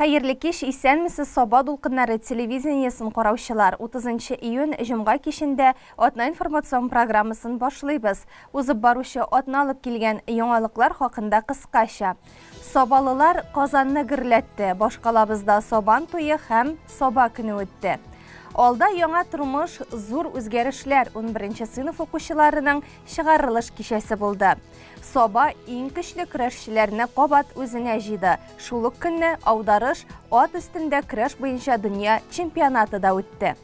Хәерле кич, исәнмесез, Саба дулкыннары телевидениесен караучылар. 30 июнь җомга кичендә атна информацион программасын башлыйбыз. Узып баручы атна алып килгән яңалыклар хакында кыскача. Сабалылар Казанны гөрләтте. Башкалабызда Сабан туе һәм Саба көне үтте. Алда яңа тормыш, зур үзгәрешләр 11 сыйныф укучыларының чыгарылыш кичәсе булды. Саба иң көчле көрәшчеләрне кабат үзенә җыйды. Шул ук көнне Аударыш ат өстендә көрәш буенча дөнья чемпионаты да үтте.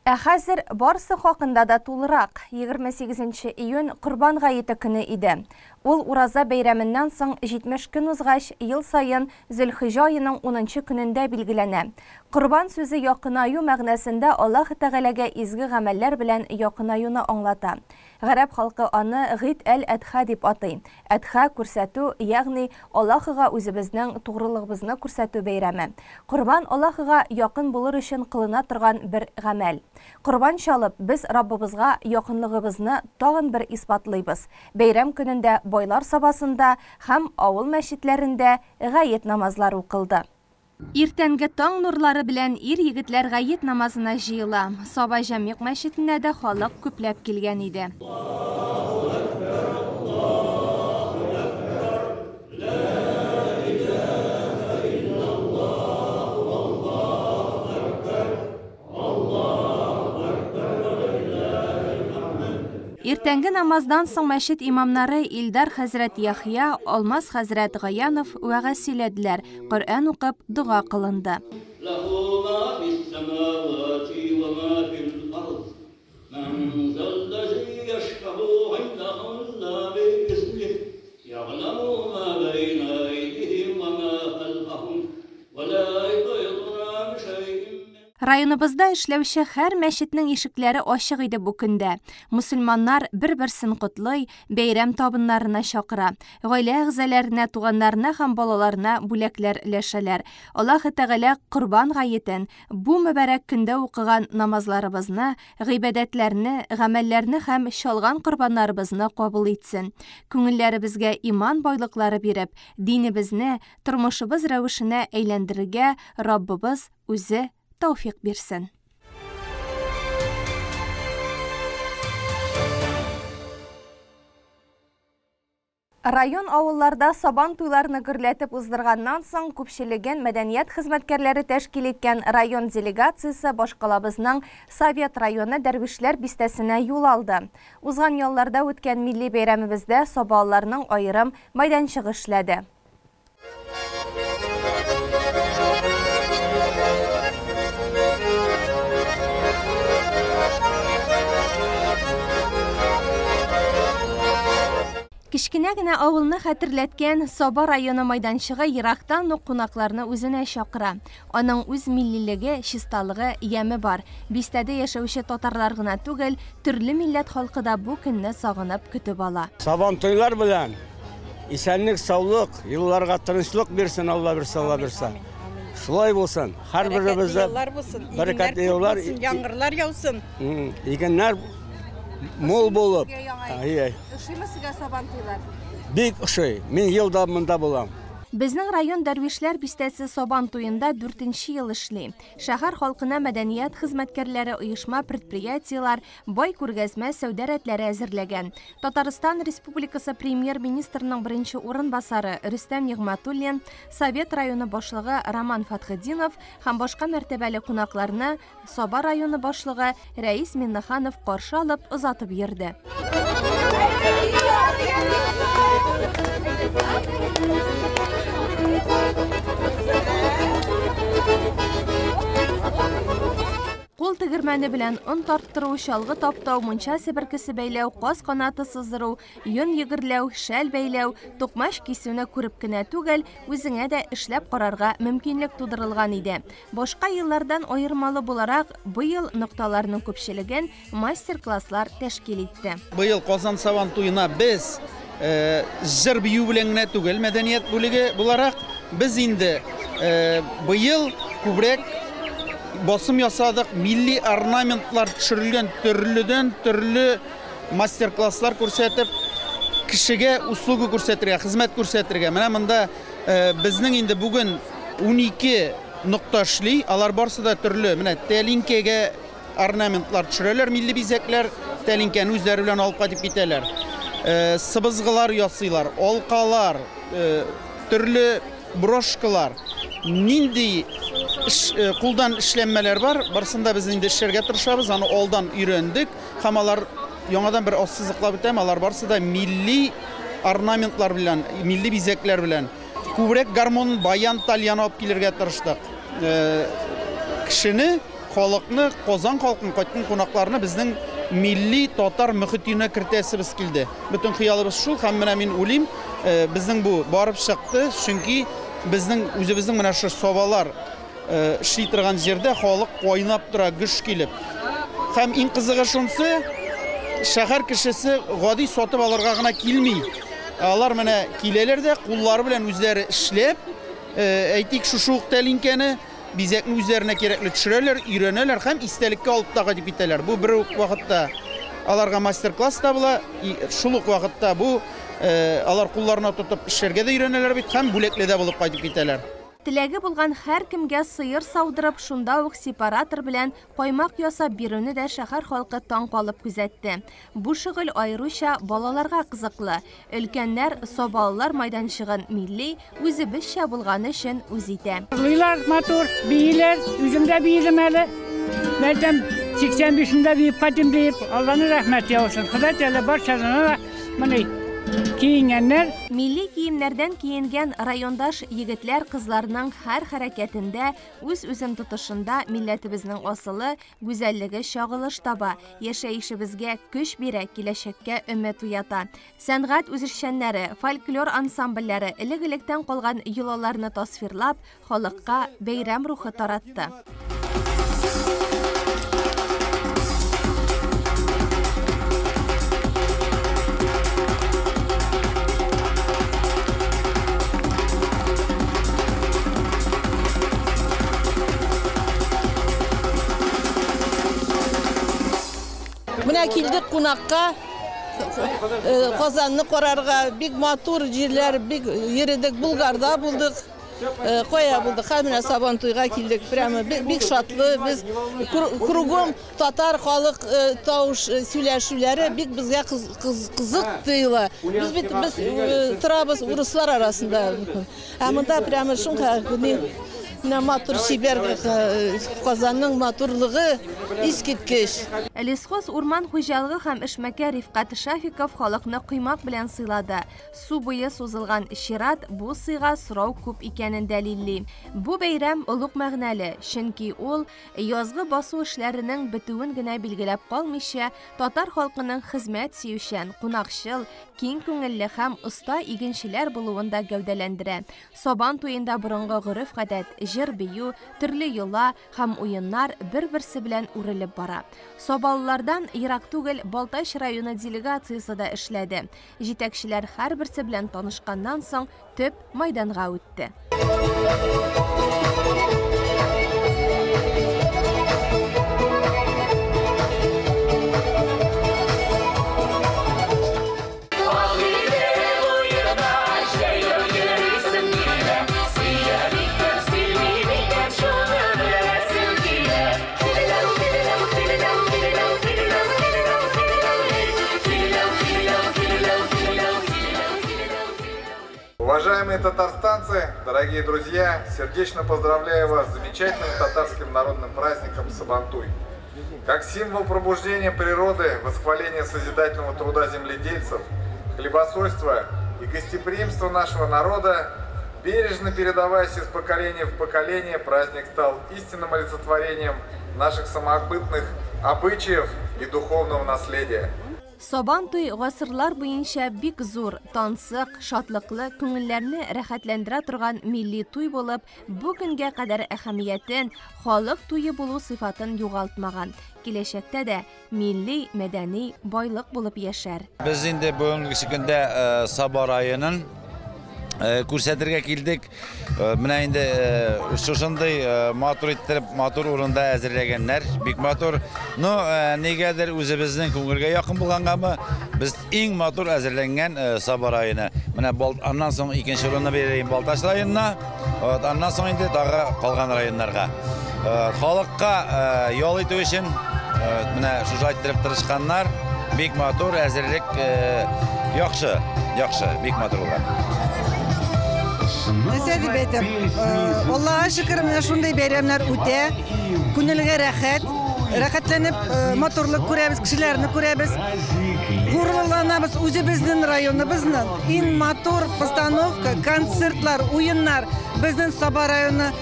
Ә хәзер барсы хакында да тулырак. 28 июнь Корбан гаете көне иде. Ул ураза бәйрәменнән соң 70 көн узгач, ел саен Зөлхиҗә аеның 10 көнендә билгеләнә. Корбан сүзе якынаю мәгънәсендә Аллаһ Тәгаләгә изге гамәлләр белән якынаюны аңлата. Гарәп халкы аны Гид әл-Әдха дип атый. Әдха күрсәтү, ягъни Аллаһыга үзебезнең тугрылыгыбызны күрсәтү бәйрәме. Корбан Аллаһыга якын булыр өчен кылына торган бер гамәл. Корбан чалып, без Раббыбызга якынлыгыбызны тагын бер исбатлыйбыз. Бәйрәм көнендә байлар сабасында һәм авыл мәчетләрендә гает намазлары укылды. Иртәнге таң нурлары белән ир егетләр гает намазына җыела. Саба Җәмигъ мәчетенә дә халык күпләп килгән иде. Иртәнге намаздан соң мәчет имамнары Илдар хәзрәт Яхъя, Алмаз хәзрәт Гаянов вәгазь сөйләделәр, Коръән укып, дога кылынды. Районыбызда эшләүче һәр мәчетнең ишекләре ачык иде бу көндә. Мусульманнар бер-берсен котлый, бәйрәм табыннарына чакыра. Гаилә әгъзаларына, туганнарына һәм балаларына бүләкләр өләшәләр. Аллаһ Тәгалә Корбан гаетен, бу мөбарәк көндә укыган намазларыбызны, гыйбадәтләрне, гамәлләрне һәм чалган корбаннарыбызны кабул итсен. Күңелләребезгә иман байлыклары биреп, динебезне тормышыбыз рәвешенә әйләндерергә Раббыбыз үзе тәүфик бирсен. Район авылларда сабан туйларны гөрләтеп уздырганнан соң күпчелеген мәдәният хезмәткәрләре тәшкил иткән район делегациясе башкалабызның Совет районы Дәрвишләр бистәсенә юл алды. Узган ялларда үткән милли бәйрәмебездә сабалыларның аерым майданчыгы эшләде. Кечкенә генә авылны хәтерләткән Саба районы майданчыгы ерактан ук кунакларны үзенә чакыра. Аның үз миллилеге, чисталыгы, яме бар. Бистәдә яшәүче татарлар гына түгел, төрле милләт халкы да бу көнне сагынып көтеп ала. Сабан туйлар белән исәнлек, саулык, елларга тынычлык бирсен, Алла бирсә, Алла бирсә. Шулай булсын. Һәрберебездә бәрәкәтле еллар, яңгырлар яусын. Игеннәр мул булып. Ошыймы сезгә сабан туйлар? Бик ошый. Мин елда монда булам. Безнең район Дәрвишләр бистәсе Сабан туенда 4нче ел эшли. Шәһәр халкына мәдәният хезмәткәрләре, оешма, предприятиелар, бай күргәзмә сәүдә рәтләре әзерләгән. Татарстан Республикасы премьер-министрының беренче урынбасары Рөстәм Нигъмәтуллин, Совет районы башлыгы Роман Фатхетдинов һәм башка мәртәбәле кунакларны Саба районы башлыгы Рәис Миннеханов каршы алып озатып йөрде. Кул тегермәне белән он тарттыру, чалгы таптау, мунча себеркесе бәйләү, каз канаты сыздыру, йон йөгерләү, шәл бәйләү, тукмач кисүне күреп кенә түгел, үзеңә дә эшләп карарга мөмкинлек тудырылган иде. Башка еллардан аермалы буларак, быел нокталарның күпчелеген мастер-класслар тәшкил итте. Быел Казан Сабан туена без җыр бию белән генә түгел, мәдәният бүлеге буларак, без инде быел күбрәк басым ясадык, милли орнаментлар төшерелгән төрледән төрле мастер-класслар күрсәтеп, кешегә услуга күрсәтергә, хезмәт күрсәтергә. Менә монда безнең инде бүген 12 нокта эшли, алар барсы да төрле. Менә тәлинкәгә орнаментлар төшерәләр, милли бизәкләр, тәлинкәне үзләре белән алып кайтып китәләр. Сыбызгылар ясыйлар, алкалар, төрле брошкалар, нинди кулдан эшләнмәләр бар, барысын да без инде эшләргә тырышабыз, аны алдан өйрәндек һәм алар яңадан бер ассызыклап үтәм, алар барысы да милли орнаментлар белән, милли бизәкләр белән. Күбрәк гармон, баян, тальян алып килергә тырыштык. Кешене, халыкны, Казан халкын, кайткан кунакларны безнең милли татар мөхитенә кертәсебез килде. Бөтен хыялыбыз шул, һәм менә мин уйлыйм, безнең бу барып чыкты, чөнки безнең үзебезнең менә шушы сабалар эшли торган җирдә халык кайнап тора, гөж килеп. Һәм иң кызыгы шунысы, шәһәр кешесе гади сатып алырга гына килми. Алар менә киләләр дә, куллары белән үзләре эшләп, әйтик, шушы ук тәлинкәне, бизәкне үзләренә кирәкле төшерәләр, өйрәнәләр һәм истәлеккә алып та кайтып китәләр. Бу бер үк вакытта аларга мастер-класс та була, шул ук вакытта бу алар кулларына тотып эшләргә дә өйрәнәләр бит һәм бүләкле дә булып кайтып китәләр. Теләге булган һәркемгә сыер саудырып, шунда ук сепаратор белән каймак ясап бирүне дә шәһәр халкы таң калып күзәтте. Бу шөгыль аеруча балаларга кызыклы. Өлкәннәр сабалылар майданчыгын милли, үзебезчә булганы өчен үз итә. Җырлыйлар матур, бииләр, үзем дә биедем әле. Бәлкем 85-ндә биеп кайтым диеп, Алланың рәхмәте яусын. Ходай Тәгалә барчасына да моны киенгәннәр. Милли киемнәрдән киенгән райондаш егетләр кызларның һәр хәрәкәтендә, үз-үзен тотышында милләтебезнең асылы, гүзәллеге чагылыш таба, яшәешебезгә көч бирә, киләчәккә өмет уята. Сәнгать үзешчәннәре, фольклор ансамбльләре элек-электән калган йолаларны тасвирлап, халыкка бәйрәм рухы таратты. Менә килдек кунакка, Казанны карарга, бик матур җирләр, бик йөрдек, Булгарда булдык, кая булдык, һәм менә Сабантуйга килдек. Прямо бик шатлы, без кругом татар халык тавыш сөйләшүләре бик безгә кызык тоела. Без бит без торабыз урыслар арасында. Ә монда прямо шуңа менә матур чибәр Казанның матурлыгы искиткеч. Лесхоз урман хуҗалыгы һәм эшмәкәр Рифкат Шафиков халыкны коймак белән сыйлады. Су буе сузылган чират бу сыйга сорау күп икәнен дәлилли. Бу бәйрәм олуг мәгънәле, чөнки ул язгы басу эшләренең бетүен генә билгеләп калмыйча, татар халкының хезмәт сөючән, кунакчыл, киң күңелле һәм оста игенчеләр булуын да гәүдәләндерә. Сабан туенда борынгы гореф-гадәт, җыр-бию, төрле йола һәм уеннар бер-берсе белән үрелеп бара. Сабалылардан ерак түгел Балтач районы делегациясе дә эшләде. Җитәкчеләр һәрберсе белән танышканнан соң төп майданга үтте. Уважаемые татарстанцы, дорогие друзья, сердечно поздравляю вас с замечательным татарским народным праздником Сабантуй. Как символ пробуждения природы, восхваления созидательного труда земледельцев, хлебосольства и гостеприимства нашего народа, бережно передаваясь из поколения в поколение, праздник стал истинным олицетворением наших самобытных обычаев и духовного наследия. Сабантуй гасырлар буенча бик зур, тансык, шатлыклы, күңелләрне рәхәтләндерә торган милли туй булып, бу көнгә кадәр әһәмиятен, халык туе булу сыйфатын югалтмаган. Киләчәктә дә милли мәдәни байлык булып яшәр. Без инде бүгенге көндә Саба районын Күрсәтергә килдек. Менә инде шушындый матур иттереп, матур урында әзерләгәннәр, бик матур. Но нигәдер үзебезнең күңелгә якын булгангамы, без иң матур әзерләнгән Саба районы. Менә аннан соң икенче урынны бирәем Балтач районына, аннан соң инде тагы калган районнарга. Халыкка ял итү өчен менә шушылай иттереп тырышканнар. Бик матур әзерлек, яхшы, яхшы, бик матур булган. Нәрсә дип әйтәм? Аллаһка шөкер, менә шундый бәйрәмнәр үтә. Күңелгә рәхәт, рәхәтләнеп матурлык күрәбез, кешеләрне күрәбез. Горурланабыз үзебезнең районыбызның. Иң матур постановка, концертлар, уеннар безнең Саба районы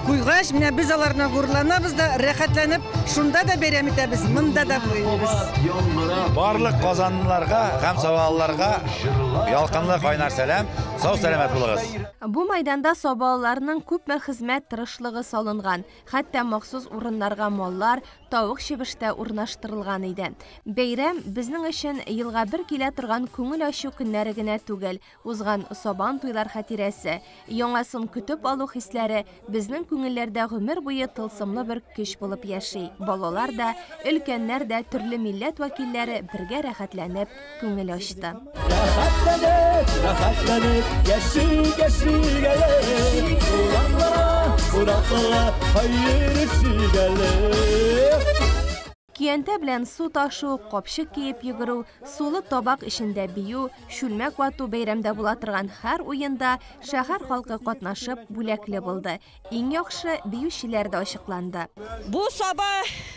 куйгач, менә без алар белән горурланабыз да, рәхәтләнеп шунда да бәйрәм итәбез, монда да бәйрәм. Барлык казанлыларга һәм сабалыларга ялкынлы кайнар сәлам, сау сәламәт булыгыз. Бу майданда сабалыларның күпме хезмәт тырышлыгы салынган, хәтта махсус урыннарга маллар, тавык чебештә урнаштырылган иде. Бәйрәм безнең өчен елга бер килә торган күңел ачу көннәре генә түгел, узган Сабан туйлар хатирәсе, яңасын көтеп алу хисләре безнең күңелләрдә гомер буе тылсымлы бер көч булып яши. Балалар да, өлкәннәр дә, төрле милләт вәкилләре бергә рәхәтләнеп күңел ачты. Рәхәтләнеп, рәхәтләнеп, яшик, яшик әле. Кунакларга, кунакларга хәер ишик әле. Көянтә белән су ташу, капчык киеп йөгерү, сулы табак эчендә бию, чүлмәк вату бәйрәмдә була торган һәр уенда шәһәр халкы катнашып бүләкле булды. Иң яхшы биючеләр дә ачыкланды. Бу Саба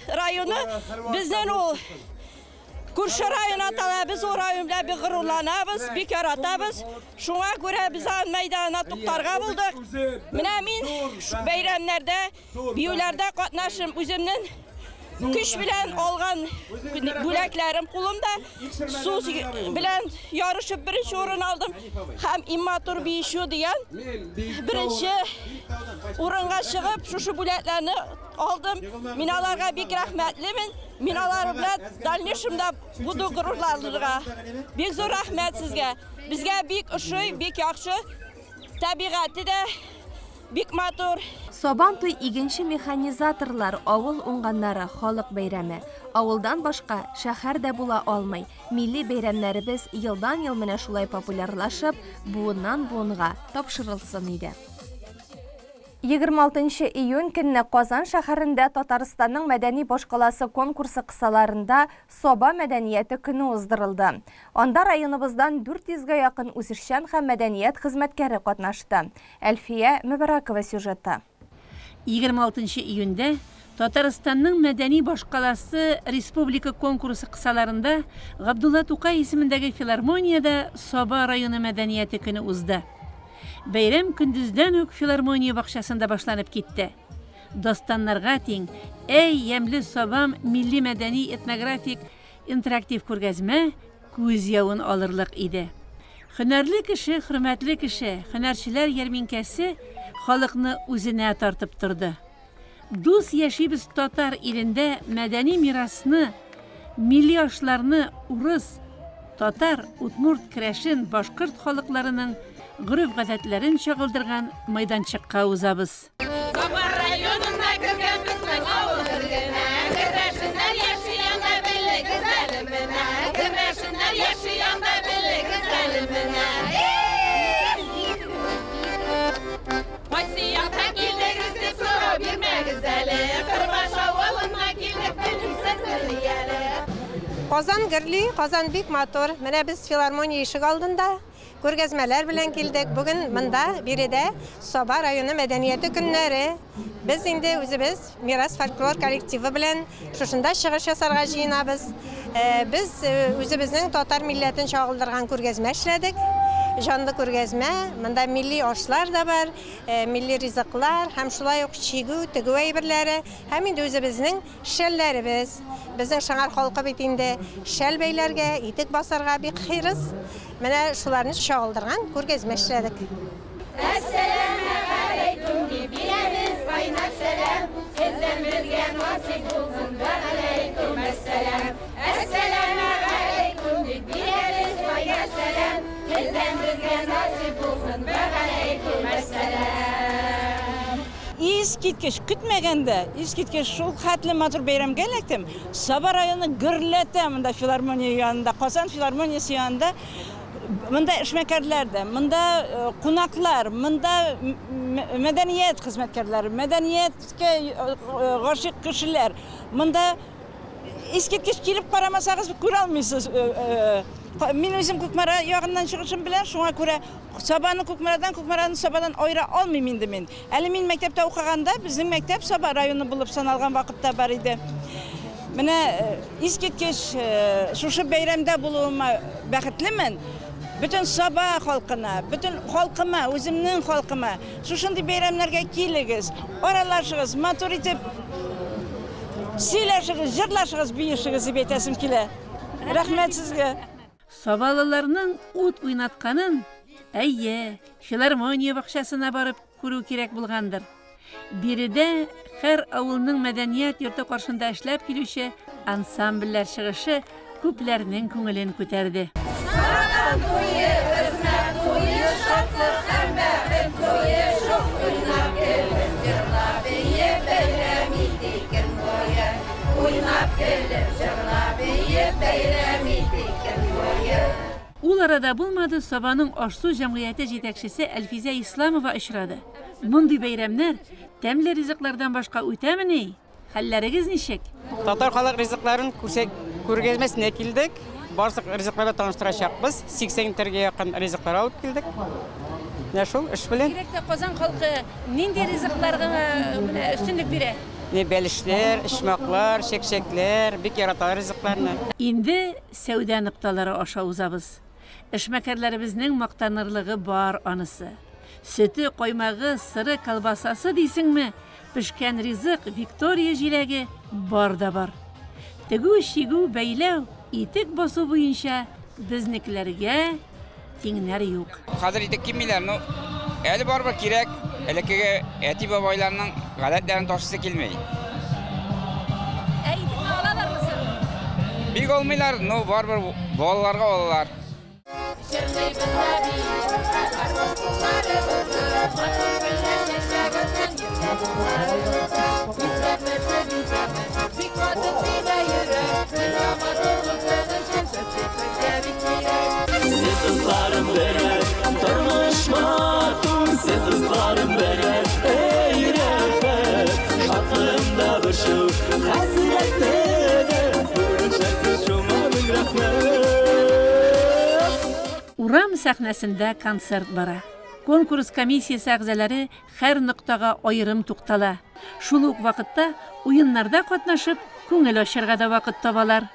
районы безнең ул күрше район атала, без ул район белән бик горурланабыз, бик яратабыз. Шуңа күрә без аның мәйданына туктарга булдык. Менә мин бәйрәмнәрдә, биюләрдә катнашым, үземнең көч белән алган бүләкләрем кулымда, су белән ярышып беренче урын алдым һәм иң матур биюче дигән беренче урынга чыгып шушы бүләкләрне алдым. Мин аларга бик рәхмәтлемен. Мин алар белән дальнейшемда буду горурланырга. Бик зур рәхмәт сезгә. Безгә бик ошый, бик яхшы. Табигате дә бик матур. Сабан туй игенче механизаторлар, авыл уңганнары, халык бәйрәме. Авылдан башка шәһәр дә була алмый. Милли бәйрәмнәребез елдан-ел менә шулай популярлашып, буыннан-буынга тапшырылсын иде. 26 июнь көнне Казан шәһәрендә Татарстанның мәдәни башкаласы конкурсы кысаларында Саба мәдәнияте көне уздырылды. Анда районыбыздан 400гә якын үзешчән һәм мәдәният хезмәткәре катнашты. Әлфия Мөбәрәкова сюжеты. 26 июньдә Татарстанның мәдәни башкаласы республика конкурсы кысаларында Габдулла Тукай исемендәге филармониядә Саба районы мәдәнияте көне узды. Бәйрәм көндездән үк филармония бакчасында башланып китте. Дастаннарга тиң «Әй, ямьле Сабам» милли мәдәни этнографик интерактив күргәзмә күз явын алырлык иде. Һөнәрле кеше, хөрмәтле кеше, һөнәрчеләр ярминкәсе халыкны үзенә тартып торды. Дус яшибез татар илендә мәдәни мирасны, милли ашларны урыс, татар, удмурт, керәшен, башкорт халыкларының гореф-гадәтләрен чагылдырган майданчыкка узабыз. Саба районына кергән безнең авыл бер генә, керәшеннәр яши анда белегез әле менә, керәшеннәр яши анда белегез әле менә. Кайсы яктан килдегез дип сорау бирмәгез әле, Кырмаш авылына килдек белмисез әле. Казан гөрли, Казан бик матур. Менә без филармония ишек алдында күргәзмәләр белән килдек. Бүген монда биредә Саба районы мәдәнияте көннәре. Без инде үзебез Мирас фольклор коллективы белән шушында чыгыш ясарга җыенабыз. Без үзебезнең татар милләтен чагылдырган күргәзмә эшләдек. Җанлы күргәзмә. Монда милли ашлар да бар, милли ризыклар һәм шулай ук чигү, тегү әйберләре һәм инде үзебезнең шәлләребез. Безнең шәһәр халкы бит инде шәл бәйләргә, итек басарга бик хирыс. Менә шуларны чагылдырган күргәзмә эшләдек. Әссәламегаләйкүм дип бирәбез кайнар сәлам, сездән безгә насыйп булсын вә алейкум әссәлам. Әссәламегаләйкүм дип бирәбез кайнар сәлам, сездән безгә насыйп булсын вә Искиткеч, көтмәгәндә, искиткеч шул хәтле матур бәйрәмгә эләктем. Саба районы гөрләтә монда филармония янында, Казан филармониясе янында. Монда эшмәкәрләр дә, монда кунаклар, монда мәдәният хезмәткәрләре, мәдәнияткә гашыйк кешеләр. Монда искиткеч килеп карамасагыз күрә алмыйсыз. Мин үзем Кукмара ягыннан чыгышым белән, шуңа күрә Сабаны Кукмарадан, Кукмараны Сабадан аера алмыйм инде мин. Әле мин мәктәптә укыганда, безнең мәктәп Саба районы булып саналган вакытта бар иде. Менә искиткеч шушы бәйрәмдә булуыма бәхетлемен. Бөтен Саба халкына, бөтен халкыма, үземнең халкыма шушындый бәйрәмнәргә килегез, аралашыгыз, матур итеп сөйләшегез, җырлашыгыз, биешегез дип әйтәсем килә. Рәхмәт сезгә. Сабалыларның ут уйнатканын, әйе, филармония бакчасына барып күрү кирәк булгандыр. Биредә һәр авылның мәдәният йорты каршында эшләп килүче ансамбльләр чыгышы күпләрнең күңелен күтәрде. Сабан туе, хезмәт туе, шатлык һәм бәхет туе, шук уйнап, көлеп, җырлап, биеп, бәйрәм итик көн буе. Уйнап, көлеп, җырлап, биеп, бәйрәм итик көн буе. Ул арада булмады, Сабаның Аш-су җәмгыяте җитәкчесе Әлфизә Исламова очрады. Мондый бәйрәмнәр тәмле ризыклардан башка үтәмени? Хәлләрегез ничек? Татар халык ризыкларын күргәзмәсенә килдек. Барлык ризыклар белән таныштырачакбыз. 80 төргә якын ризыклар алып килдек. Менә шул эш белән. Бигрәк тә Казан халкы нинди ризыкларга менә өстенлек бирә? Менә бәлешләр, почмаклар, чәкчәкләр, бик яраталар ризыкларны. Инде сәүдә нокталары аша узабыз. Эшмәкәрләребезнең мактанырлыгы бар анысы. Сөте, каймагы, сыры, колбасасы дисеңме, пешкән ризык, виктория җиләге бар да бар. Тегү, чигү, бәйләү, итек басу буенча безнекеләргә тиңнәр юк. Хәзер итек кимиләр, ну, әле барыбер кирәк. Элеккеге әти-бабайларның гадәтләрен ташлыйсы килми. Ә итекне алалармы соң? Бик алмыйлар, но барыбер балаларга алалар. Җырлыйбыз да биибез дә, гармун кулларыбызны, матур гөлләр чәчәк аткан йөрәк кулларыбызда. Исәнмесез, исәнме, бик матур тибә йөрәк, дөнья матур булсын өчен сез бик кирәк. Сез дусларым берәр, тормыш матур, сез дусларым берәр, эй рәхәт, шатлыгымда борчу, хәсрәттә дә бүлешәсез шуңа мең рәхмәт. Урам сәхнәсендә концерт бара. Конкурс комиссиясе әгъзалары һәр ноктага аерым туктала. Шул ук вакытта уеннарда катнашып, күңел ачарга да вакыт табалар.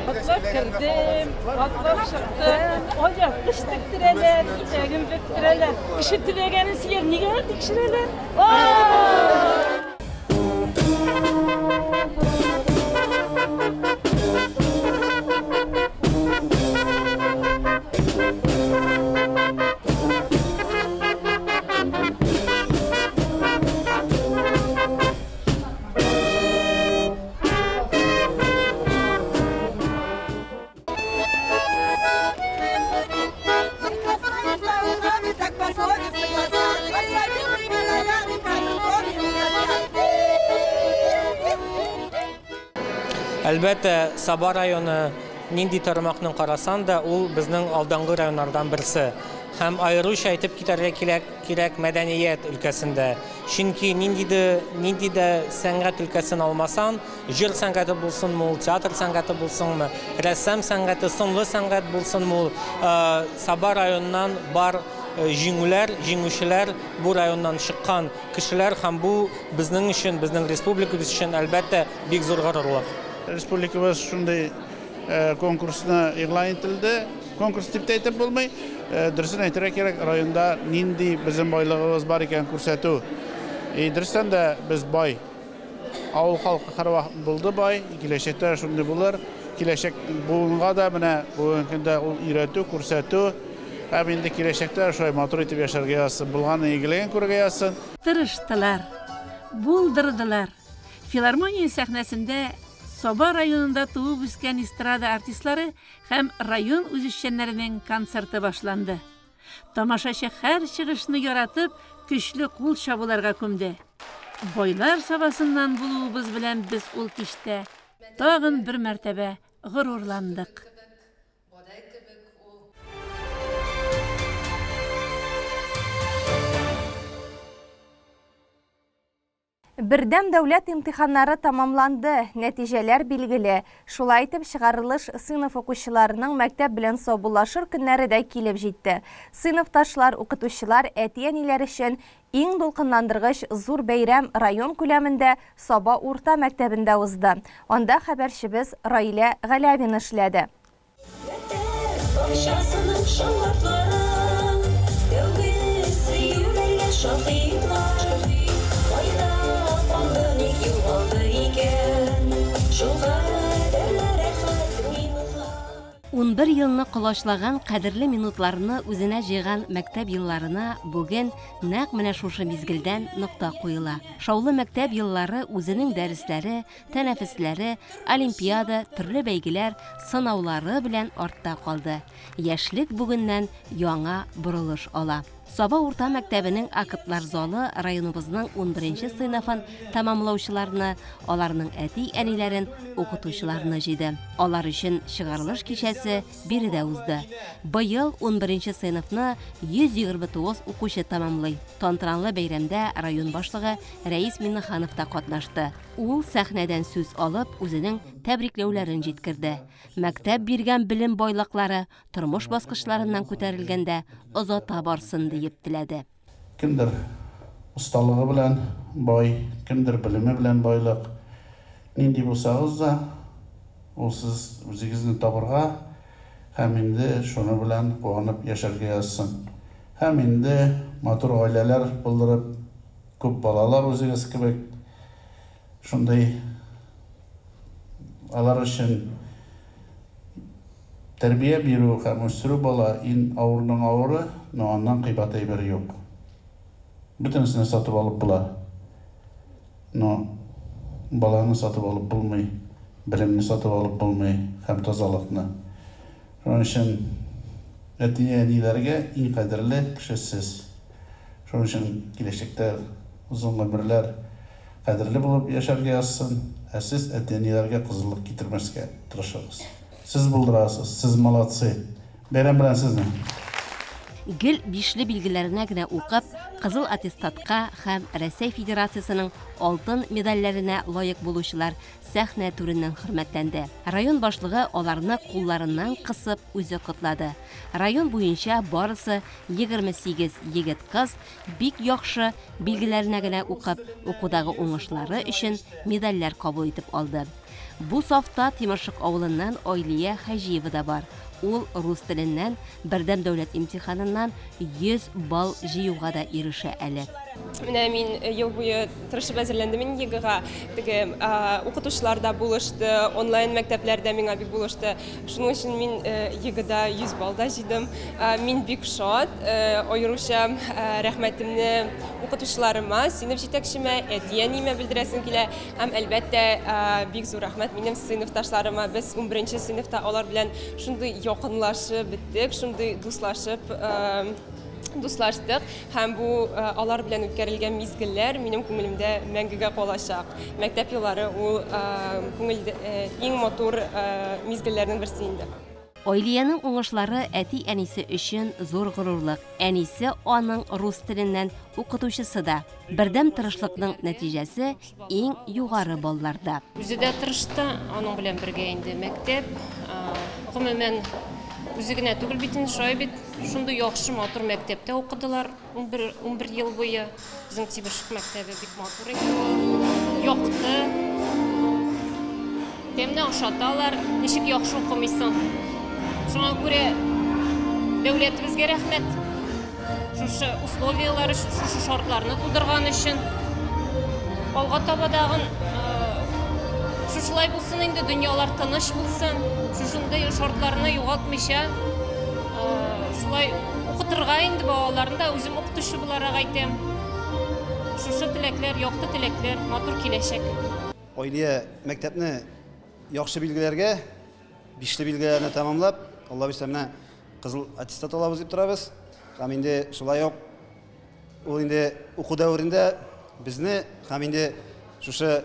Атлап кердем, атлап чыктым. Алъяпкыч тектерәләр, итәген бөктерәләр. Кеше теләгәнен сөйләр, нигә аны тикшерәләр? Әлбәттә, Саба районы нинди тармакны карасан да, ул безнең алдынгы районнардан берсе. Һәм аеруча әйтеп китәргә кирәк мәдәният өлкәсендә. Чөнки нинди дә сәнгать өлкәсен алмасан, җыр сәнгате булсынмы ул, театр сәнгате булсынмы, рәссам сәнгате, сынлы сәнгать булсынмы ул, Саба районыннан бар җиңүләр, җиңүчеләр бу районнан чыккан кешеләр һәм бу безнең өчен, безнең республикабыз өчен әлбәттә бик зур горурлык. Республикабыз шундый конкурсны игълан ителде. Конкурс дип тә әйтеп булмый. Дөресен әйтергә кирәк, районда нинди безнең байлыгыбыз бар икәнен күрсәтү. Дөрестән дә без бай. Авыл халкы һәрвакыт булды бай, киләчәктә шундый булыр. Киләчәк буынга да менә бүгенге көндә ул өйрәтү, күрсәтү. Һәм инде киләчәктә шулай матур итеп яшәргә язсын, булган игелеген күрергә язсын. Тырыштылар, булдырдылар. Филармония сәхнәсендә Саба районында туып үскән эстрада артистлары һәм район үзешчәннәренең концерты башланды. Тамашачы һәр чыгышны яратып, көчле кул чабуларга күмде. Байлар Сабасыннан булуыбыз белән без ул кичтә тагын бер мәртәбә горурландык. Бердәм дәүләт имтиханнары тамамланды, нәтиҗәләр билгеле. Шулай итеп, чыгарылыш сыйныф укучыларының мәктәп белән саубуллашыр көннәре дә килеп җитте. Сыйныфташлар, укытучылар, әти-әниләр өчен иң дулкынландыргыч зур бәйрәм район күләмендә Саба урта мәктәбендә узды. Анда хәбәрчебез Раилә Галәвина эшләде. Бакчасының шатлары, тәүге сөюләргә шаһитлар. Кайда калды, ник югалды икән шул кадәрле рәхәт минутлар? 11 елны колачлаган кадерле минутларны үзенә җыйган мәктәп елларына бүген нәкъ менә шушы мизгелдән нокта куела. Шаулы мәктәп еллары үзенең дәресләре, тәнәфесләре, олимпиада, төрле бәйгеләр, сынаулары белән артта калды. Яшьлек бүгеннән яңа борылыш ала. Саба урта мәктәбенең актлар залы районыбызның 11нче сыйныфын тәмамлаучыларны, аларның әти-әниләрен, укытучыларны җыйды. Алар өчен чыгарылыш кичәсе биредә узды. Быел 11нче сыйныфны 129 укучы тәмамлый. Тантаналы бәйрәмдә район башлыгы Рәис Миннеханов та катнашты. Ул сәхнәдән сүз алып, үзенең тәбрикләүләрен җиткерде. Мәктәп биргән белем байлыклары тормыш баскычларыннан күтәрелгәндә озата барсын диеп теләде. Кемдер осталыгы белән бай, кемдер белеме белән байлык. Нинди булсагыз да, ул сез үзегезне табырга һәм инде шуны белән куанып яшәргә язсын. Һәм инде матур гаиләләр булдырып, күп балалар үзегез кебек шундый алар өчен тәрбия бирү һәм үстерү бала иң авырның авыры, но аннан кыйбат әйбер юк. Бөтенесен сатып алып була. Но баланы сатып алып булмый, белемне сатып алып булмый һәм тазалыкны. Шуның өчен әти-әниләргә иң кадерле кеше сез. Шуның өчен киләчәктә озын гомерләр кадерле булып яшәргә язсын, ә сез әти-әниләргә кызыллык китермәскә тырышыгыз. Сез булдырасыз, сез молодцы. Бәйрәм белән сезне. Гел бишле билгеләренә генә укып, кызыл аттестатка һәм Рәсәй Федерациясенең алтын медальләренә лаек булучылар сәхнә түреннән хөрмәтләнде. Район башлыгы аларны кулларыннан кысып үзе котлады. Район буенча барысы 28 егет-кыз бик яхшы билгеләренә генә укып, укудагы уңышлары өчен медальләр кабул итеп алды. Бу сафта Тимершык авылыннан Айлия Хаҗиева да бар. Ул рус теленнән бердәм дәүләт имтиханыннан 100 балл җыюга да ирешә әле. Менә мин ел буе тырышып әзерләндем инде ЕГЭга. Теге укытучылар да булышты, онлайн мәктәпләр дә миңа бик булышты. Шуның өчен мин ЕГЭда 100 балл да җыйдым. Мин бик шат, аеруча рәхмәтемне укытучыларыма, сыйныф җитәкчемә, әти-әниемә белдерәсем килә. Һәм әлбәттә, бик зур рәхмәт минем сыйныфташларыма. Без 11 сыйныфта алар белән шундый якынлашып беттек, шундый дуслаштык һәм бу алар белән үткәрелгән мизгелләр минем күңелемдә мәңгегә калачак. Мәктәп еллары ул күңелдә иң матур мизгелләрнең берсе инде. Айлиянең уңышлары әти-әнисе өчен зур горурлык. Әнисе аның рус теленнән укытучысы да. Бердәм тырышлыкның нәтиҗәсе иң югары балларда. Үзе дә тырышты, аның белән бергә инде мәктәп, гомумән үзе генә түгел бит инде, шулай бит, шундый яхшы матур мәктәптә укыдылар 11 ел буе. Безнең Тимершык мәктәбе бик матур инде ул, якты. Тәмне ашаталар, ничек яхшы укымыйсың. Шуңа күрә дәүләтебезгә рәхмәт. Шушы условияләр өчен, шушы шартларны тудырган өчен. Алга таба тагын шушылай булсын инде, дөньялар тыныч булсын. Шушындый шартларны югалтмыйча, шулай укытырга инде балаларны да, үзем укытучы буларак әйтәм. Шушы теләкләр, якты теләкләр, матур киләчәк. Айлия мәктәпне яхшы билгеләргә, бишле билгеләрне тәмамлап, Алла бирсә, менә кызыл аттестат алабыз дип торабыз. Һәм инде шулай ук ул инде уку дәверендә безне һәм инде шушы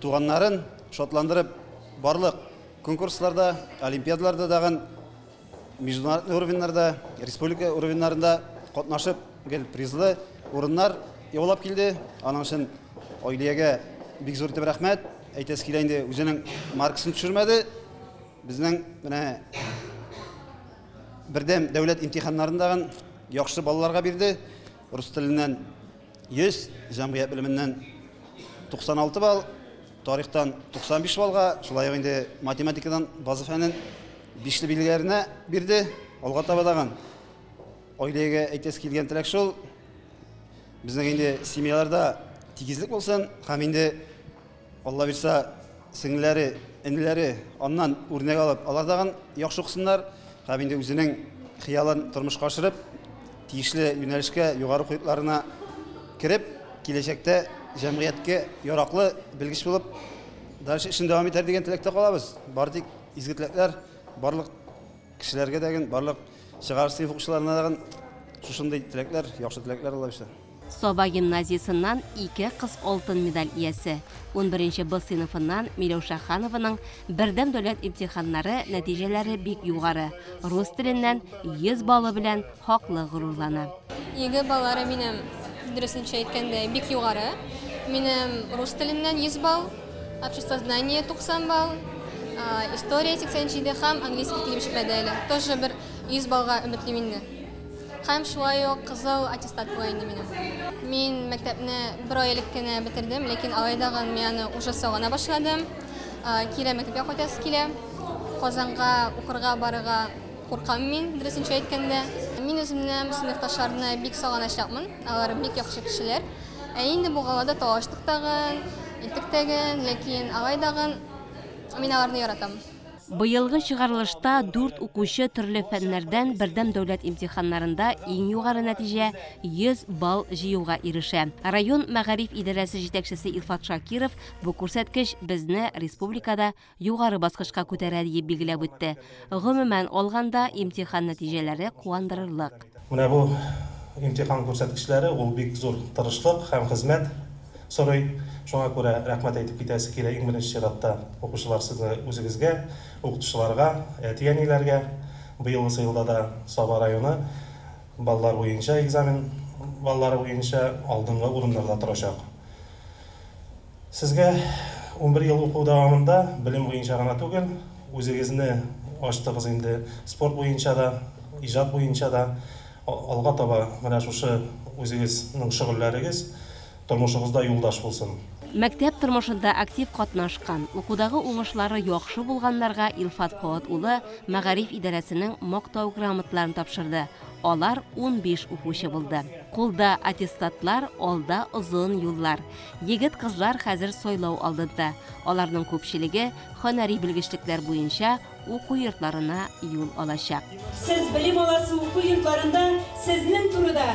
туганнарын шатландырып барлык конкурсларда, олимпиадаларда тагын международный уровеньнарда, республика уровеньнарында катнашып, гел призлы урыннар яулап килде. Аның өчен Айлиягә бик зур итеп рәхмәт. Әйтәсе килә инде, үзенең маркасын төшермәде. Безнең менә бердәм дәүләт имтиханнарындагы яхшы балаларга бирде. Рус теленнән 100, җәмгыять белеменнән 96 балл, тарихтан 95 баллга, шулай ук инде математикадан база фәнен бишле билгеләренә бирде. Алга таба тагын Айлиягә әйтәсе килгән теләк шул: безнең инде семьяларда тигезлек булсын һәм инде Алла бирсә, сеңлеләре, энеләре аннан үрнәк алып, алар тагын яхшы укысыннар һәм инде үзенең хыялын тормышка ашырып, тиешле юнәлешкә, югары уку йортларына кереп, киләчәктә җәмгыятькә яраклы белгеч булып, дальше эшен дәвам итәр дигән теләктә калабыз. Бары тик изге теләкләр барлык кешеләргә дә, барлык чыгарыш сыйныф укучыларына да шушындый теләкләр, яхшы теләкләр, Алла бирсә. Саба гимназиясеннән ике кыз алтын медаль иясе. 11 Б сыйныфыннан Миләүшә Ханованың бердәм дәүләт имтиханнары нәтиҗәләре бик югары. Рус теленнән 100 баллы белән хаклы горурлана. ЕГЭ баллары минем, дөресенчә әйткәндә, бик югары. Минем рус теленнән 100 балл, обществознание 90 балл, история 87 һәм английский килеп җитмәде әле. Тоже бер 100 баллга өметлим инде. Һәм шулай ук кызыл аттестат була инде минем. Мин мәктәпне бер ай элек кенә бетердем, ләкин алай дагын мин аны уже сагына башладым. Кире мәктәпкә кайтасы килә. Казанга укырга барырга куркам мин, дөресенчә әйткәндә. Мин үземнең сыйныфташларны бик сагыначакмын. Алар бик яхшы кешеләр. Ә инде бу галада талаштык тагын, иттек тагын, ләкин алай дагын мин аларны яратам. Быелгы чыгарылышта 4 укучы төрле фәннәрдән бердәм дәүләт имтиханнарында иң югары нәтиҗә 100 балл җыюга ирешә. Район мәгариф идарәсе җитәкчесе Илфат Шакиров бу күрсәткеч безне республикада югары баскычка күтәрә диеп билгеләп үтте. Гомумән алганда имтихан нәтиҗәләре куандырырлык. Менә бу имтихан күрсәткечләре ул бик зур тырышлык һәм хезмәт сорый. Шуңа күрә рәхмәт әйтеп китәсе килә иң беренче чиратта укучылар сезне үзегезгә, укытучыларга, әти-әниләргә. Быелгысы елда да Саба районы баллар буенча экзамен баллары буенча алдынгы урыннарда торачак. Сезгә 11 ел уку дәвамында белем буенча гына түгел, үзегезне ачтыгыз инде спорт буенча да, иҗат буенча да. Алга таба менә шушы үзегезнең шөгыльләрегез тормышыгызда юлдаш булсын. Мәктәп тормышында актив катнашкан, укудагы уңышлары яхшы булганнарга Илфат Фоат улы мәгариф идарәсенең мактау грамоталарын тапшырды. Алар 15 укучы булды. Кулда аттестатлар, алда озын юллар. Егет-кызлар хәзер сайлау алдында. Аларның күпчелеге һөнәри белгечлекләр буенча уку йортларына юл алачак. Сез белем аласы уку йортларында сезнең турыда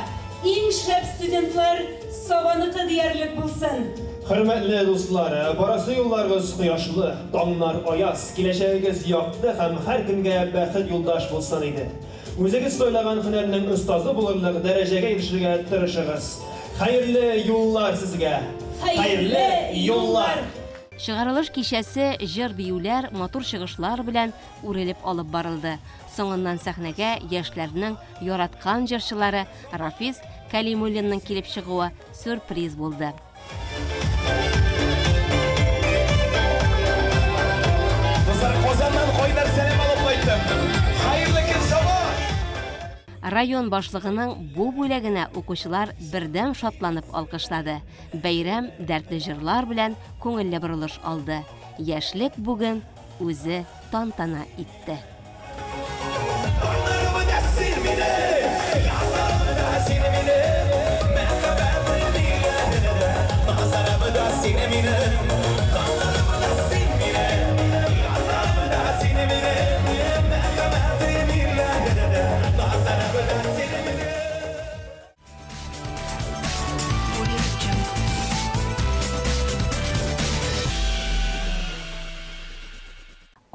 иң шәп студентлар Сабаныкы диярлек булсын. Хөрмәтле дуслар, барасы юлларыгыз кояшлы, таңнар аяз, киләчәгегез якты һәм һәркемгә бәхет юлдаш булсын иде. Үзегез сайлаган һөнәрнең остазы булырлык дәрәҗәгә ирешергә тырышыгыз. Хәерле юллар сезгә. Хәерле юллар. Чыгарылыш кичәсе җыр-биюләр, матур чыгышлар белән үрелеп алып барылды. Соңыннан сәхнәгә яшьләрнең яраткан җырчылары Рафис Калимуллинның килеп чыгуы сюрприз булды. Дуслар, Казаннан кайнар сәлам алып кайттым. Хәерле көн, Саба! Район башлыгының бу бүләгенә укучылар бердәм шатланып алкышлады. Бәйрәм дәртле җырлар белән күңелле борылыш алды. Яшьлек бүген үзе тантана итте.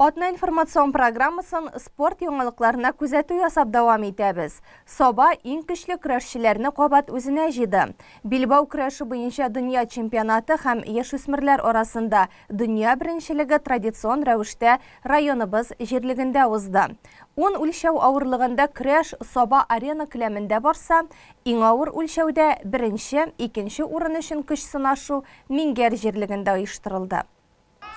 Атна информацион программасын спорт яңалыкларына күзәтү ясап дәвам итәбез. Саба иң көчле көрәшчеләрне кабат үзенә җыйды. Билбау көрәше буенча дөнья чемпионаты һәм яшүсмерләр арасында дөнья беренчелеге традицион рәвештә районыбыз җирлегендә узды. 10 үлчәү авырлыгында көрәш Саба арена келәмендә барса, иң авыр үлчәүдә беренче, икенче урын өчен көч сынашу Миңгәр җирлегендә оештырылды.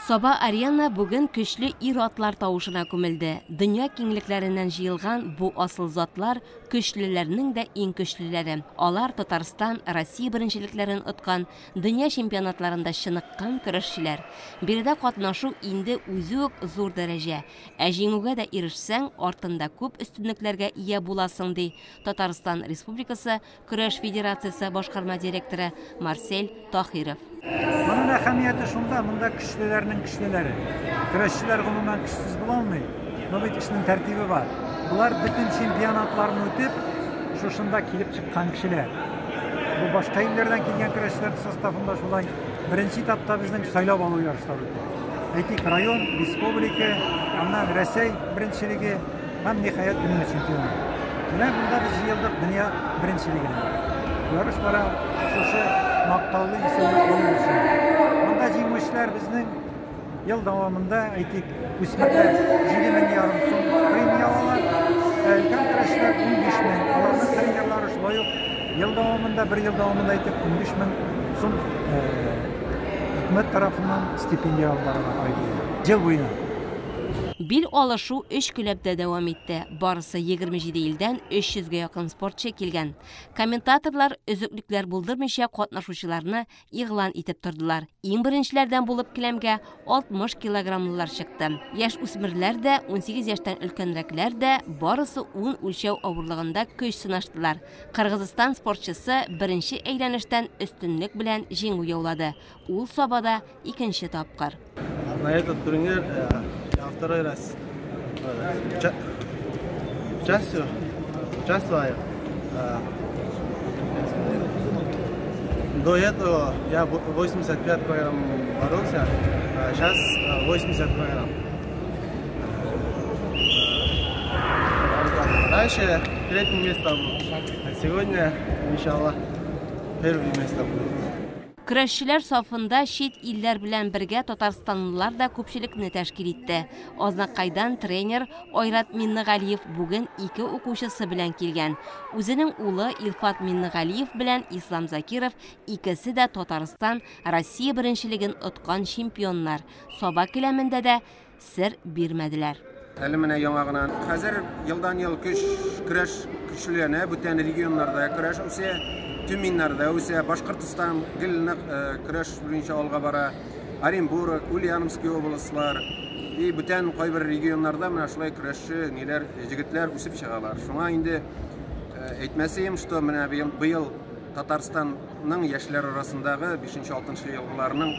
Саба арена бүген көчле ир-атлар тавышына күмелде. Дөнья киңлекләреннән җыелган бу асыл затлар көчлеләрнең дә иң көчлеләре. Алар Татарстан, Россия беренчелекләрен откан, дөнья чемпионатларында чыныккан көрәшчеләр. Биредә катнашу инде үзе үк зур дәрәҗә. Ә җиңүгә дә ирешсәң, артында күп өстенлекләргә ия буласың, ди Татарстан Республикасы Көрәш федерациясе башкарма директоры Марсель Таһиров. Моның әһәмияте шунда, монда көчлеләрнең көчлеләре. Көрәшчеләр гомумән көчсез була алмый. Но бит эшнең тәртибе бар. Болар бөтен чемпионатларны үтеп, шушында килеп чыккан кешеләр. Бу башка илләрдән килгән көрәшчеләр составында шулай беренче этапта безнең сайлап алу ярышлары үтә. Әйтик, район, республика, аннан Рәсәй беренчелеге һәм ниһаять дөнья чемпионы. Менә монда без җыелдык дөнья беренчелегенә. Ярыш бара шушы мактаулы исемне алу өчен. Монда җиңүчеләр безнең ел дәвамында, әйтик, үсмерләр 7,5 сум премия алалар, ә өлкән көрәшчеләр 15 мең. Аларның тренерлары шулай ук ел дәвамында, бер ел дәвамында әйтик, 15 мең сум хөкүмәт тарафыннан стипендия алып баралар ай буе. Ел буена. Бил алышу өч келәмдә дәвам итте. Барысы 27 илдән 300гә якын спортчы килгән. Комментаторлар өзеклекләр булдырмыйча катнашучыларны игълан итеп тордылар. Иң беренчеләрдән булып келәмгә 60 килограммлылар чыкты. Яшь үсмерләр дә, 18 яшьтән өлкәнрәкләр дә барысы 10 үлчәү авырлыгында көч сынаштылар. Кыргызстан спортчысы беренче әйләнештән өстенлек белән җиңү яулады. Ул Сабада икенче тапкыр. На этот турнир я второй раз участвую. До этого я 85 килограмм боролся, а сейчас 80 килограмм. Раньше третье место было, а сегодня, иншаллах, первое место будет. Көрәшчеләр сафында чит илләр белән бергә татарстанлылар да күпчелекне тәшкил итте. Азнакайдан тренер Айрат Миннегалиев бүген ике укучысы белән килгән. Үзенең улы Илфат Миннегалиев белән Ислам Закиров икесе дә Татарстан, Россия беренчелеген откан чемпионнар. Саба келәмендә дә сер бирмәделәр. Әле менә яңа гына. Хәзер елдан-ел көч көрәш көчлеләнә, бүтән регионнарда көрәш үсә, Тюменьнарда үсә, Башкортостан гел нык көрәш буенча алга бара, Оренбург, Ульяновский областлар и бүтән кайбер регионнарда менә шулай көрәшче ниләр, җегетләр үсеп чыгалар. Шуңа инде әйтмәсем, что менә быел Татарстанның яшьләр арасындагы 5-6 елгыларның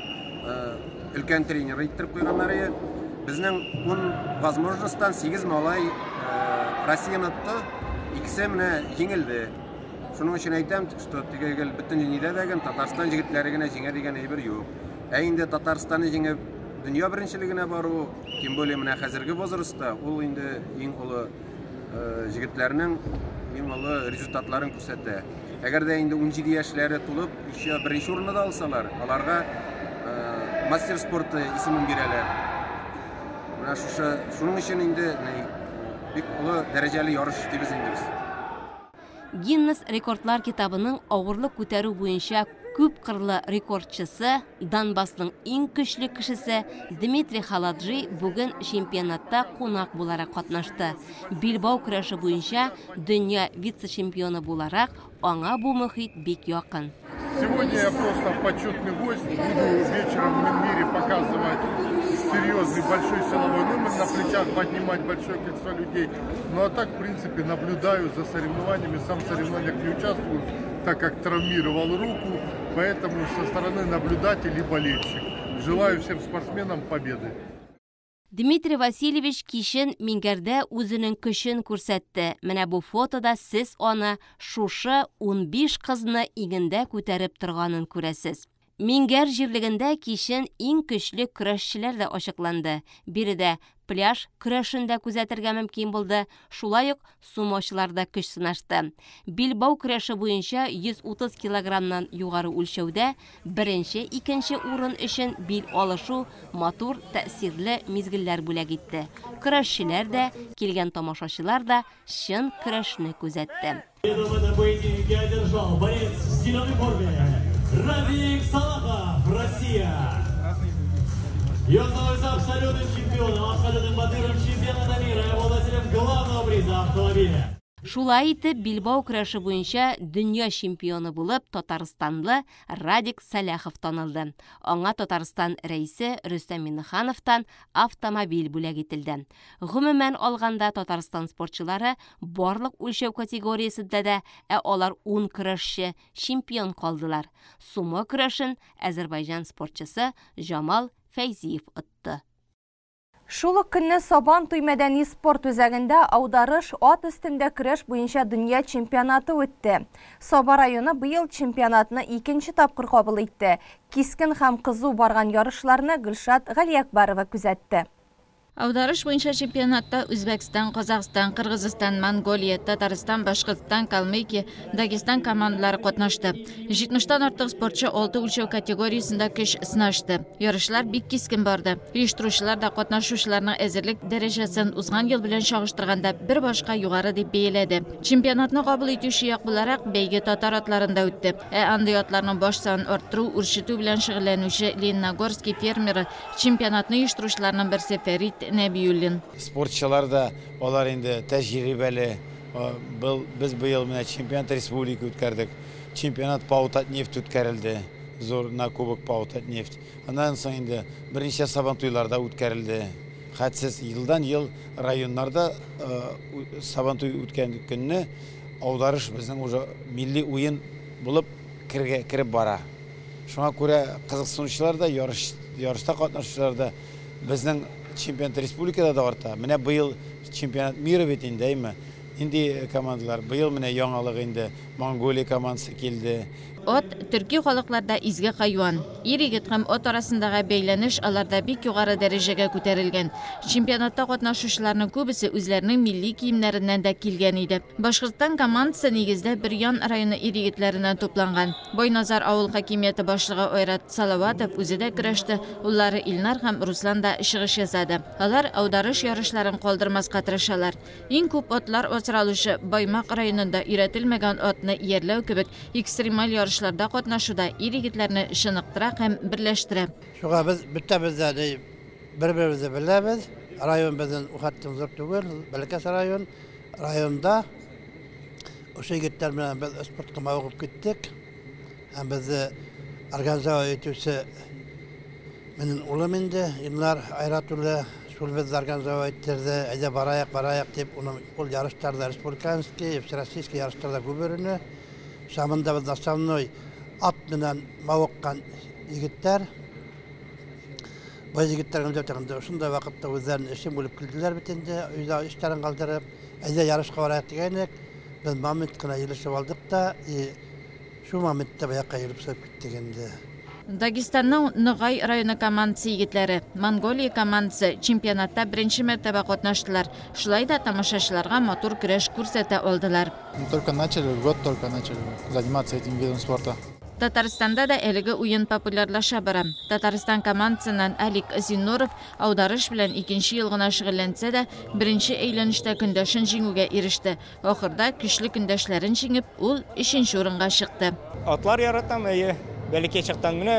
өлкән тренеры иттереп куйганнар иде. Безнең 10 возможностьтан 8 малай Россияны отты, икесе менә җиңелде. Шуның өчен әйтәм, что теге гел бөтен дөньяда да гел Татарстан җегетләре генә җиңә дигән әйбер юк. Ә инде Татарстанны җиңеп дөнья беренчелегенә бару, тем более менә хәзерге возрастта, ул инде иң олы җегетләрнең иң олы результатларын күрсәтә. Әгәр дә инде 17 яшьләре тулып, еще беренче урынны да алсалар, аларга мастер спорты исемен бирәләр. Менә шушы, шуның өчен инде бик олы дәрәҗәле ярыш дибез инде без. Гиннес рекордлар китабының авырлык күтәрү буенча күп кырлы рекордчысы, Донбассның иң көчле кешесе Дмитрий Халаджи бүген чемпионатта кунак буларак катнашты. Билбау көрәше буенча дөнья вице-чемпионы буларак аңа бу мөхит бик якын. Сегодня я просто почетный гость, буду вечером в мире показывать серьезный большой силовой номер, на плечах поднимать большое количество людей. Ну а так, в принципе, наблюдаю за соревнованиями, сам в соревнованиях не участвую, так как травмировал руку, поэтому со стороны наблюдатель и болельщик. Желаю всем спортсменам победы. Дмитрий Васильевич кичен Миңгәрдә үзенең көчен күрсәтте. Менә бу фотода сез аны шушы 15 кызны игендә күтәреп торганын күрәсез. Миңгәр җирлегендә кичен иң көчле көрәшчеләр дә ачыкланды. Биредә пляж көрәшен дә күзәтергә мөмкин булды, шулай ук сумочылар да көч сынашты. Билбау көрәше буенча 130 килограммнан югары үлчәүдә беренче, икенче урын өчен бил алышу матур, тәэсирле мизгелләр бүләк итте. Көрәшчеләр дә, килгән тамашачылар да чын көрәшне күзәтте. Победу в этом поединке одержал борец в зеленой форме Радик Салахов, Россия. И он становится абсолютным чемпионом, абсолютным батыром чемпионата мира и обладателем главного приза автомобиля. Шулай итеп, билбау көрәше буенча дөнья чемпионы булып татарстанлы Радик Сәлахов танылды. Аңа Татарстан Рәисе Рөстәм Миңнехановтан автомобиль бүләк ителде. Гомумән алганда, Татарстан спортчылары барлык үлчәү категориясендә дә, ә алар 10 көрәшче, чемпион калдылар. Сумо көрәшен Әзербайҗан спортчысы Җамал Фәйзиев отты. Шул ук көнне Сабан туй мәдәни спорт үзәгендә аударыш ат өстендә көрәш буенча дөнья чемпионаты үтте. Саба районы быел чемпионатны икенче тапкыр кабул итте. Кискен һәм кызу барган ярышларны Гөлшат Галиәкбарова күзәтте. Аударыш буенча чемпионатта Үзбәкстан, Казахстан, Кыргызстан, Монголия, Татарстан, Башкортстан, Калмыкия, Дагестан командалары катнашты. 70тан артык спортчы 6 үлчәү категориясендә көч сынашты. Ярышлар бик кискен барды. Оештыручылар да катнашучыларның әзерлек дәрәҗәсен узган ел белән чагыштырганда бер башка югары дип бәяләде. Чемпионатны кабул итүче як буларак бәйге татар атларында үтте. Ә андый атларның баш санын арттыру, үрчетү белән шөгыльләнүче Лениногорский фермеры чемпионатны оештыручыларның берсе Фәрит Нәбиуллин. Спортчылар да алар инде тәҗрибәле. Был без быел менә чемпионат республика үткәрдек. Чемпионат ПАО Татнефть үткәрелде. Зур на кубок ПАО Татнефть. Аннан соң инде берничә сабантуйларда үткәрелде. Хәтсез елдан ел районнарда сабантуй үткән көнне аударыш безнең уже милли уен булып кереп бара. Шуңа күрә кызыксынучылар да, ярышта катнашучылар да безнең чемпионат республикада да арта. Менә быел чемпионат мира бит инде, әйме? Нинди командалар? Быел менә яңалык инде Монголия командасы килде. Ат төрки халыкларда изге хайван. Ир-егет һәм ат арасындагы бәйләнеш аларда бик югары дәрәҗәгә күтәрелгән. Чемпионатта катнашучыларның күбесе үзләренең милли киемнәреннән дә килгән иде. Башкортстан командасы нигездә Бөрьян районы ир-егетләреннән тупланган. Байназар авыл хакимияте башлыгы Айрат Салаватов үзе дә көрәште. Уллары Илнар һәм Руслан да чыгыш ясады. Алар аударыш ярышларын калдырмаска тырышалар. Иң күп атлар асралучы Баймак районында өйрәтелмәгән атны иярләү кебек экстремаль ярышларда катнашуда ир-егетләрне чыныктыра һәм берләштерә. Шуңа без бөтәбез дә бер-беребезне беләбез. Район безнең ухаттым зур түгел, бәләкәс район. Районда ошо егетләр белән без спортка мавыгып киттек. Һәм безне организовать итүче минем улым инде, Илнар Айрат улы, шул безне организовать иттерде. Әйдә бараяк, бараяк дип, уның ул ярышларда республиканский, всероссийский ярышларда күп йөренә. Шамында без основной ат менән мавыккан егетләр. Бу егетләр инде шундай вакытта үзләренең эшен бүлеп килделәр бит инде, өйдә эшләрен калдырып, әйдә ярышка бараяк дигәнек, без момент кына елышып алдык та, шу моментта баякка йөреп чыгып киттек инде. Дагестанның Ногай районы командасы егетләре, Монголия командасы чемпионатта беренче мәртәбә катнаштылар. Шулай да тамашачыларга матур көрәш күрсәтә алдылар. Мы только начали, год только начали заниматься этим видом спорта. Татарстанда да әлеге уен популярлаша бара. Татарстан командасыннан Алик Зиннуров аударыш белән икенче ел гына шөгыльләнсә дә, беренче әйләнештә көндәшен җиңүгә иреште. Ахырда көчле көндәшләрен җиңеп, ул өченче урынга чыкты. Атлар яратам, әйе. Бәләкәй чактан менә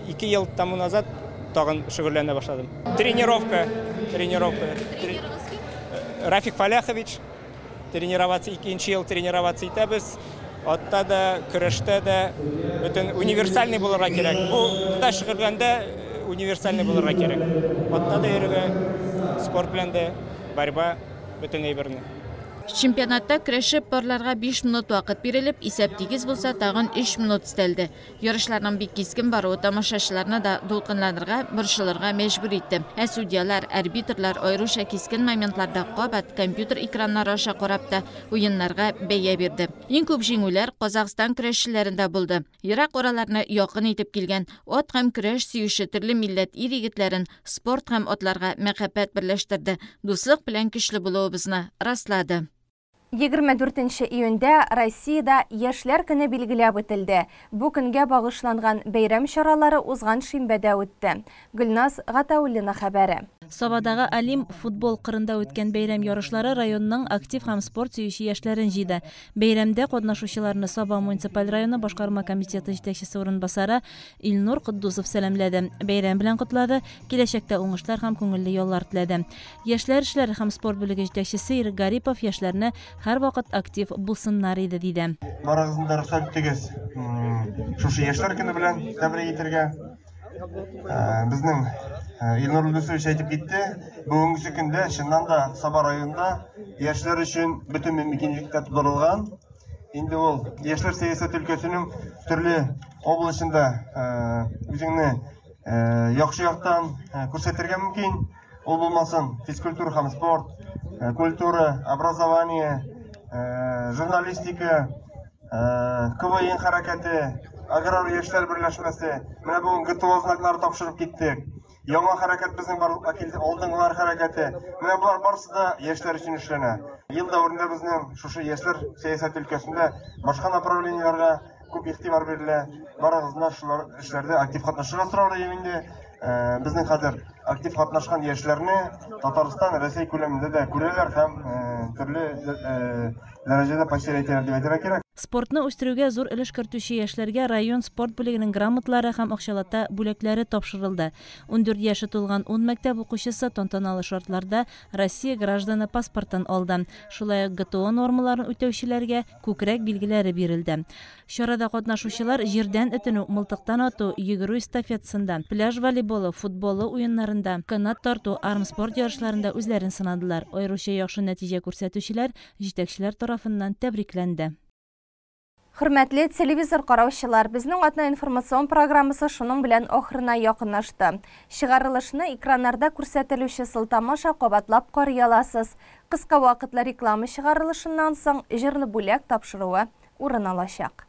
2 ел тому назад тагын шөгыльләнә башладым. Тренировка, тренировка. Рафик Фаляхович тренироваться, икенче ел тренироваться итәбез. Атта да, көрәштә дә бөтен универсальный булырга кирәк. Бу да шөгыльләндә универсальный булырга кирәк. Атта да йөрергә, спорт белән дә, борьба, бөтен әйберне. Чемпионатта көрәшче парларга 5 минут вакыт бирелеп, исәп тигез булса, тагын 3 минут өстәлде. Ярышларның бик кискен баруы тамашачыларны да дулкынланырга, борчылырга мәҗбүр итте. Ә судьялар, арбитрлар аеруча кискен моментларда кабат компьютер экраннары аша карап та уеннарга бәя бирде. Иң күп җиңүләр Казахстан көрәшчеләрендә булды. Ерак араларны якын итеп килгән ат һәм көрәш сөюче төрле милләт ир-егетләрен спорт һәм атларга мәхәббәт берләштерде. Дуслык белән көчле булуыбызны раслады. 24 июньдә Россиядә Яшьләр көне билгеләп үтелде. Бу көнгә багышланган бәйрәм чаралары узган шимбәдә үтте. Гөлназ Гатауллина хәбәре. Сабадагы Олимп футбол кырында үткән бәйрәм ярышлары районның актив һәм спорт сөюче яшьләрен җыйды. Бәйрәмдә катнашучыларны Саба муниципаль районы башкарма комитеты җитәкчесе урынбасары Илнур Котдусов сәламләде. Бәйрәм белән котлады, киләчәктә уңышлар һәм күңелле яллар теләде. Яшьләр эшләре һәм спорт бүлеге җитәкчесе Ирек Гарипов яшьләрне һәрвакыт актив булсыннар иде, диде. Барыгызны да рөхсәт итегез, шушы яшьләр көне белән тәбрик итәргә. Безнең Илнур Илдусович әйтеп китте, бүгенге көндә чыннан да Саба районында яшьләр өчен бөтен мөмкинлекләр тудырылган. Инде ул яшьләр сәясәте өлкәсенең төрле областында үзеңне яхшы яктан күрсәтергә мөмкин. Ул булмасын физкультура һәм спорт, культура, образование, журналистика, КВН хәрәкәте, аграр яшьләр берләшмәсе. Менә бүген ГТО знаклары тапшырып киттек. Яңа хәрәкәт безнең барлыкка килде, алдынгылар хәрәкәте. Менә болар барысы да яшьләр өчен эшләнә. Ел дәверендә безнең шушы яшьләр сәясәте өлкәсендә башка направлениеләргә күп игътибар бирелә. Барыгызны шулар эшләрдә актив катнашырга сорар идем инде. Безнең хәзер актив катнашкан яшьләрне Татарстан, Рәсәй күләмендә дә күрәләр һәм төрле дәрәҗәдә поощрять итәләр дип әйтергә кирәк. Спортны үстерүгә зур өлеш кертүче яшьләргә район спорт бүлегенең грамоталары һәм акчалата бүләкләре тапшырылды. 14 яше тулган 10 мәктәп укучысы тантаналы шартларда Россия гражданы паспортын алды. Шулай ук ГТО нормаларын үтәүчеләргә күкрәк билгеләре бирелде. Чарада катнашучылар җирдән этенү, мылтыктан ату, йөгерү эстафетасында, пляж волейболы, футболы уеннарында, канат тарту, армспорт ярышларында үзләрен сынадылар. Аеруча яхшы нәтиҗә күрсәтүчеләр җитәкчеләр тарафыннан тәбрикләнде. Хөрмәтле телевизор караучылар, безнең атна информацион программасы шуның белән ахырына якынлашты. Чыгарылышны экраннарда күрсәтелүче сылтама аша кабатлап карый аласыз. Кыска вакытлы реклама чыгарылышыннан соң җырлы бүләк тапшыруы урын алачак.